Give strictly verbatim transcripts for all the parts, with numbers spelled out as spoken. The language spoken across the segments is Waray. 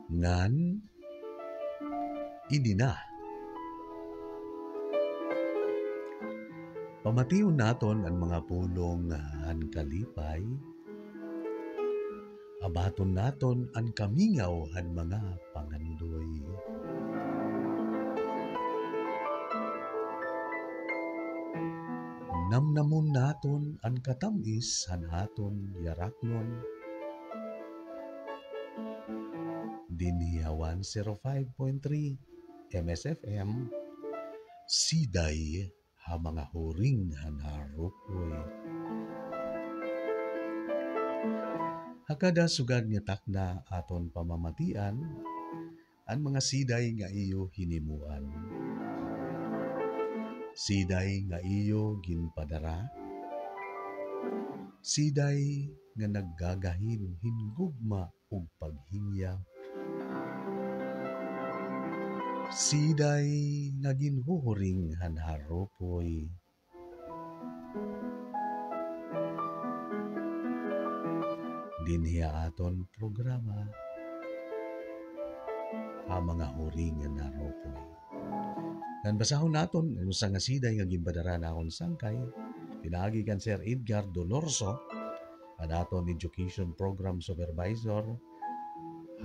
ngan ini na. Pamation naton an mga pulong han kalipay. Abaton naton an kamingaw han mga pangandoy. Namnamon naton an katam-is han aton yaraknon. Dinhi ha one zero five point three M S F M, Siday ha mga huring han Haropoy. Ha kada sugad nga takna aton pamamatian an mga siday nga iyo hinimuan. Siday nga iyo ginpadara. Siday nga naggagahin hin gugma ug paghingyap. Siday nga ginhuhuring han Haropoy. Dinhi ha aton programa, ha mga huring han Haropoy. Ngan basahon naton an usa nga siday nga ginpadara han akon sangkay, pinaagi kan Sir Edgar Dolorso, an aton Education Program Supervisor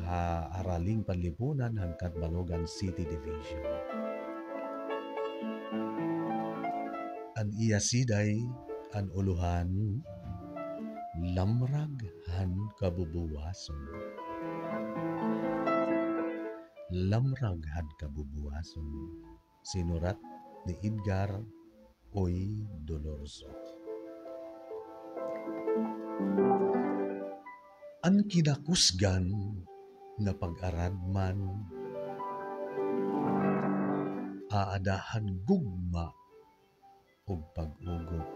ha Araling Panlipunan han Catbalogan City Division. An iya siday, an ulohan, Lamrag han Kabubuwason. Lamrag han Kabubuwason. Sinurat ni Edgar Oy Dolorso. An kinakusgan nga pag-aradman, aada han gugma ug pag-ugop.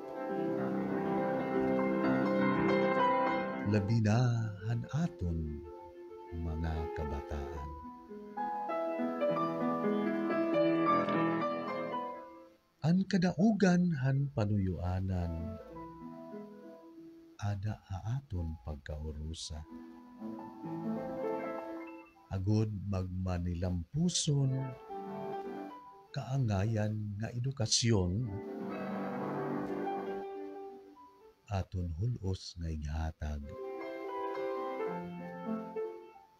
Labi na han aton mga kabataan. An kadaugan han panuyoanan, ada ha aton pagkaurusa. Agod magmanilampuson, kaangayan nga edukasyon, aton hul-os nga ighatag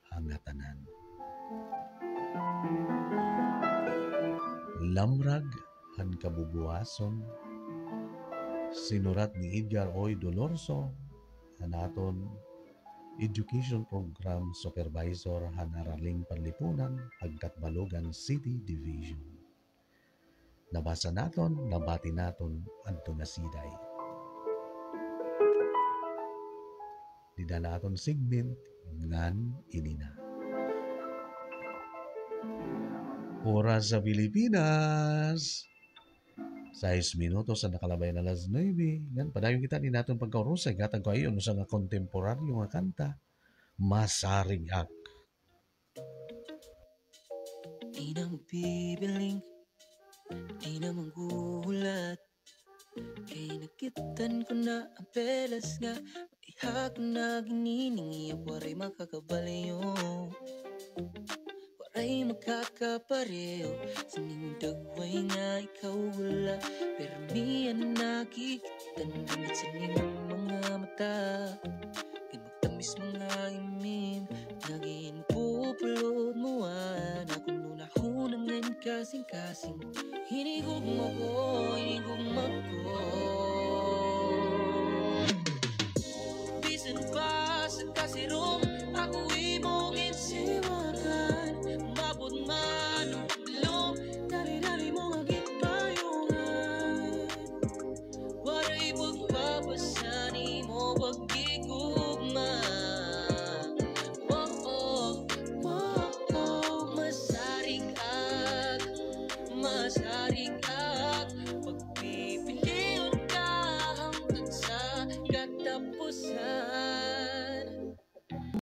ha ngatanan. Lamrag han Kabubuwason, sinurat ni Edgar Oy Dolorso, an aton Education Program Supervisor han Araling Panlipunan han Catbalogan City Division. Nabasa naton, nabati naton adto nga siday. Dida an aton segment ngan ini na. Oras sa Pilipinas, sais minutos an nakalabay han alas nuebe. Ngan padayon kita, ini an aton pagkaurusay, ighatag ko ha iyo an usa nga kontemporaryo nga kanta, Masarig-ak. Di na magbibiling, di na maghuhulat, kay nakit-an ko na an pelas nga maihak na ginining iya, waray makakabalayo, waray makakapareho sa ning dagway nga ikaw wala. Pirmi an nakikit-an sa ning mga mata, kay magtamis mga imim nga ginpupulod mo an akon hunahuna ngan kasingkasing. Hinigugma ko, hinigugma ko.